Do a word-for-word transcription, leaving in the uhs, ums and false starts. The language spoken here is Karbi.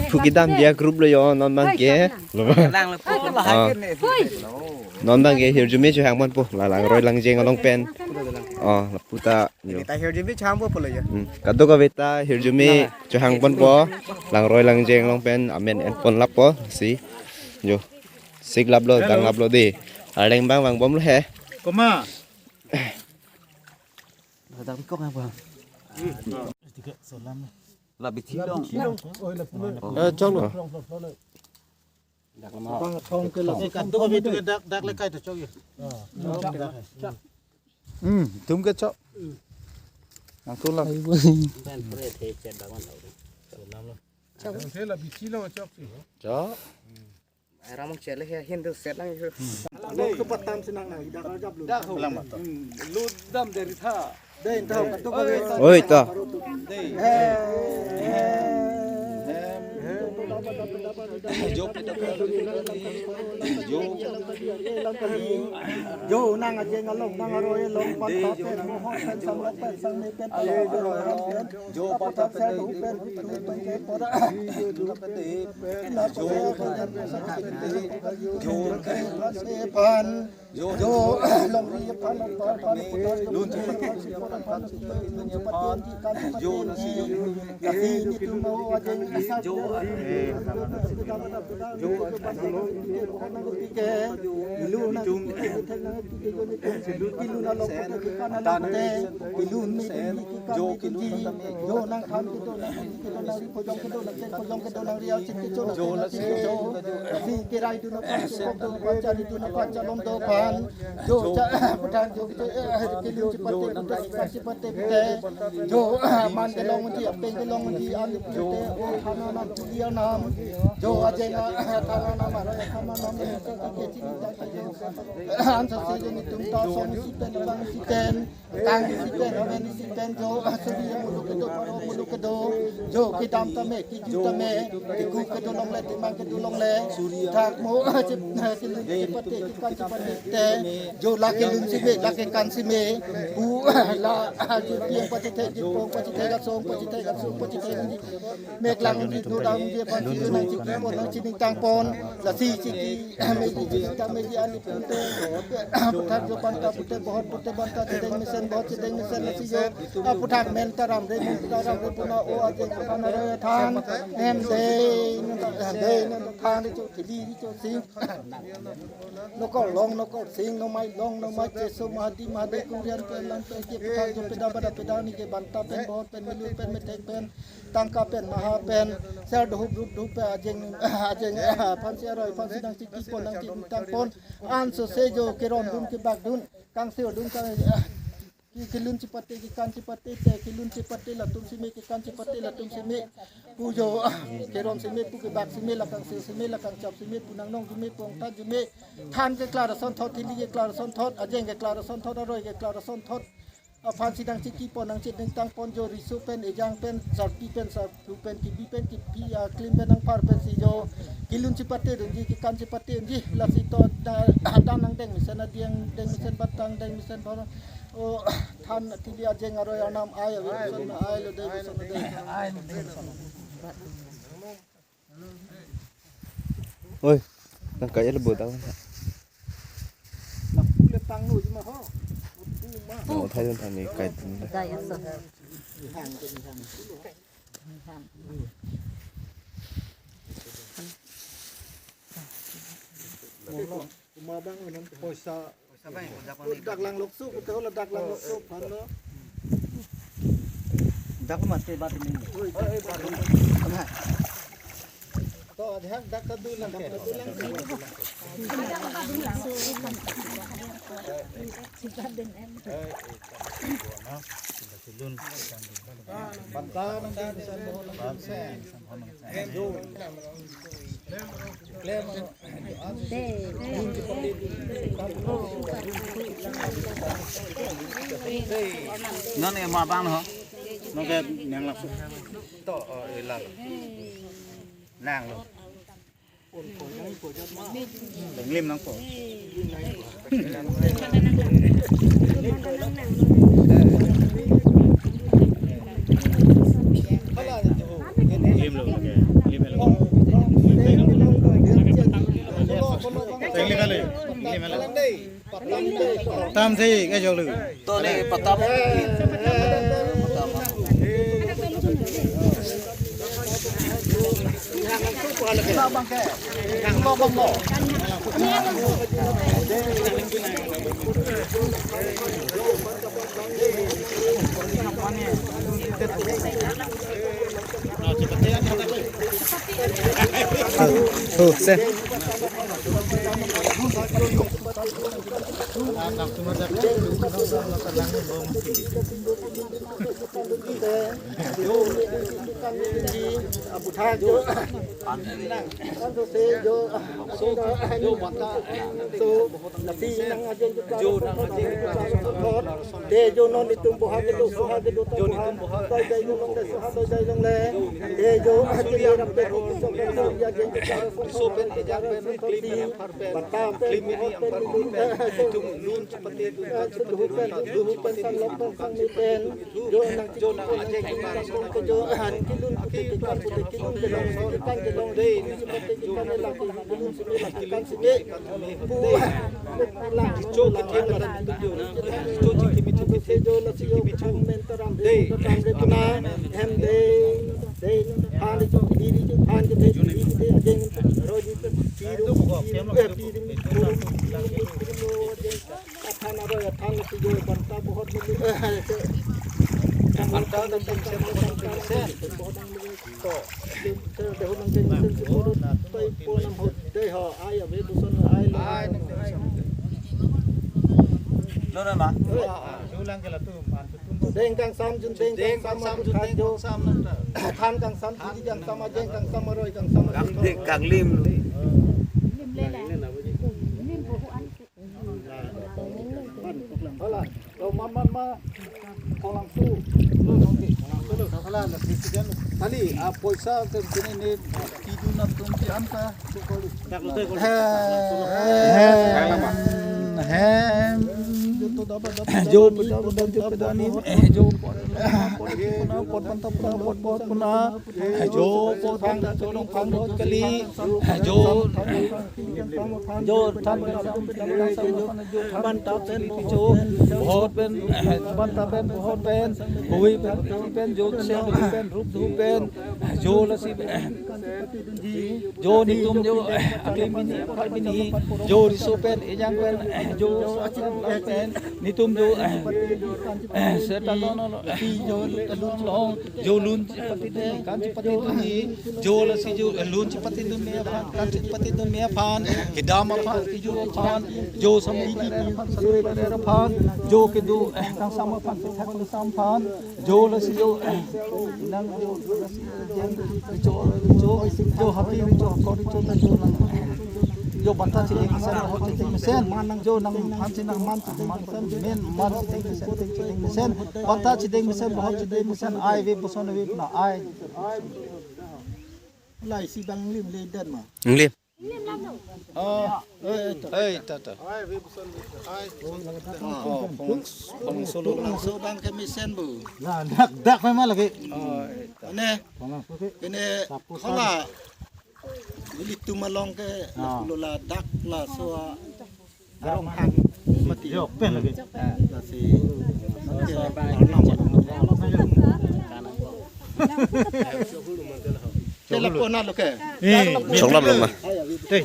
Phu kedam dia group lo yo, non abang ke. Ah. Non abang ke hirjume chohang ponpo, la langroi langjeng along pen. Oh, lapu ta yo. Kita hirjume chohang ponpo lo yo. Hmm. Kadokave ta hirjume chohang ponpo, langroi langjeng along pen amen en pon lapo si. Yo. Sik laplo, dang laplo de. Arleng abang vangbom lo he. Koma. Dam kok apa? La bithi long. Eh, chok lo. Dak lama. Thong ke la. Kadokave itu dak, dak lekai to chok yo. Hmm, thum ke chok. Nang thum lang. Ben pre the chet bangan lo. Chok. Thela bithi long chok si. Chok. Ramong chele he Hindu set nang yo. Lo ke patam sinang nang dak ajab lo. Dak ho. Lut dam dari tha. Dei, entah, kadokave. Oi, ta. Dei. Jo, jo. Jo, nang ajeng along, nang aroi along, panta pen, mohon pen, sang lok pen, sang me pen, jo, panta pen, pen, pen, pen, pen, pen, jo, jo, pen, Jo, jo, longri aphan, aphan, aphan, aphan, lun, aphan, aphan, aphan, aphan, jo, nasi, nasi, netum mau ajeng asap, jo, jo, lun, netum, lun, along, along, jo, jo, nang than kedo, nang than kedo, nang kojong kedo, nang kojong kedo, nang rial chit kedo, nang jo, nasi, jo, nasi, kirai dun aphan, chukok dun aphan, chari dun aphan, chalom dun aphan. Jo, cha, puthan jo, jo, eh, kilun chipate, pute, chipate, pute. Jo, man kelong unji, apeng kelong unji, an pute, o thana nam, tulia nam. Jo, ajeng, thana nam, aroi thana nam, ke chini ta, jo. Ansa se jo netum ta, song isi pen, abang isi pen. Tang isi pen, amen isi pen jo, suri muluk kedo, paro muluk kedo, jo kedam tame, keju tame, teku kedo longle, temang kedo longle, thak mo, chip, chipate, chikan chipate te, jo la kelun sime, la kekan sime, pu, la, jo piang pachithe, jipong pachithe, gasong pachithe, gasong pachithe, mek lang ji, do dam ji, pan ji, nang chiki pon, nang chining tang pon, lasi chiki, meji, chiki ta meji, ani pun te, puthan jo panta pute, bahut pute, banta chedeng mesen, bahut chedeng mesen, lasi jo, aputhan men ta ramre, mun ta ramre, puna o ajeng aphan aroi than, em dei, nun ta, dei, nun ta than, cho, thili, cho, sing. Nokol long, nokol sing, nomai long, nomai cheso, mahadi, mahadi, kurian, pelan, peke, puthan jo, peda, bada, peda, ni ke banta pen, bahut pen, milu pen, methek pen, tangka pen, maha pen, ser dohup rup dohup pen, ajeng, ajeng, aphan si aroi, aphan si nang chiki pon, nang chini tang pon, anso se jo keron dun kebak dun, kangse dun kang, ki, kilun chipate, kekan chipate te, kilun chipate latum sime, kekan chipate latum sime, pu jo, keron sime, pu kebak sime, la kangse sime, la kangchap sime, pu nangnong sime, pu angthan sime, than keklar asonthot, thili keklar asonthot, ajeng keklar asonthot, aroi keklar asonthot. Aphan si nang chiki pon, nang chining tang pon jo, riso pen, ejang pen, sarpi pen, sarpu pen, kebi pen, kepi, ah, klim pen, nangpar pen si jo. Kilun chipate dunji, kekan chipate dunji, lasi to da, dan nang deng mesen, adiang deng mesen, batang deng mesen, bor. O, than thili ajeng aroi arnam ai, avi son ai lo dei, son dei. Oi, nang kaya le bodang. Nang pule pangno ji ma ho. Pu ma. Oh, thai thai ni kai. Dai aso. Kuma bang, poisa. Dak lang lokso, kita hola dak lang lokso, phan lo. Dak mati bat ini. To, adhak dak ka dui lang ke. Non e ma bang ho. Non ke nang langsung. To, oh, ilal. Nang lo. Lim nang po. Lim lo, okay. Lim lo. Lim lo. Tam si, kejok lo. To ne, patam. Oh, se. Te jo non itum boha kedo soha kedo ta boha. Doi doi longle soha doi doi longle. Te jo akili ram te ko kusok ram ya gen ke ta so pen e jak pen klim pen aphar pen klim mini aphar pen itum lun chepate dun ta chepate dun ta lun chepate dun ta lun chepate dun ta. Jo nang jo nang ajeng ajeng bar so ke jo han kilun pute kikan pute kilun kelong kikan kelong dei ni chepate kikan lang kilun chepate lang kikan chepate. Pu lang cho ke thim lang jo na cho che kimi chu ke thim jo na si jo ke thim men ta ram dei ta ram dei tuna hem dei dei han dei cho biri cho han ke dei biri ke dei ajeng roi dei piru piru piru. Than aro ya than si jo banta bahut mili. Banta da than se bahut mili se. To, to deho nang jeng sen si bahut toi po nam hot dei ho ai ave buson ai lo. Ai nang jeng sen. Lo na ma. Julang ke la tu man tu tum. Deng kang sam jun deng kang sam jun deng kang sam nang ta. Than kang sam jun kang sam ajeng kang sam aroi kang sam. Kang lim. Lim le la. Lim bohu an. Hala, lo man man ma, kolangsu, lo nongke, kolangsu lo, hala, la president, kali, a poisa ke sini ne, kidun atum ke anta, chukoli. Dak lo teh, hem, hem, jo to daba daba, jo peda peda, jo peda ni, jo pot, pot puna, pot panta puna, pot pot puna, jo pot panta, jo nong pang pot kali, jo Jo than jo banta pen jo banta pen jo bahut pen banta pen bahut pen hui pen hui pen jo se hui pen rup hui pen jo lasi jo nitum jo aklim bini aphar bini jo riso pen ejang pen jo pen nitum jo setan lo lo jo lun long jo lun chepate dun kan chepate dun ni jo lasi jo lun chepate dun me aphan kan chepate dun me aphan kedam aphan keju aphan jo samui aphan samui aphan jo kedo kangsam aphan kethak kangsam aphan jo lasi jo nang jo lasi jo jo jo happy jo kori jo ta jo nang jo banta chedeng mesen bahut chedeng mesen jo nang man si nang man chedeng mesen men man chedeng mesen chedeng mesen banta chedeng mesen bahut chedeng mesen ai ve boson ve na ai. Lai si bang lim le dan ma. Lim. Oh, eh, ta ta. Oh, pong pong solo lang so bang ke mesen bu. Lah dak dak memang lagi. Oh, eh, ta. Ane. Pong ke. Ane. Hala. Ilitum along ke lapulo ladak laso arong hang mati. Jo pen lagi. Lasi. Te lapu na lo ke. Choklam lo ma. Te.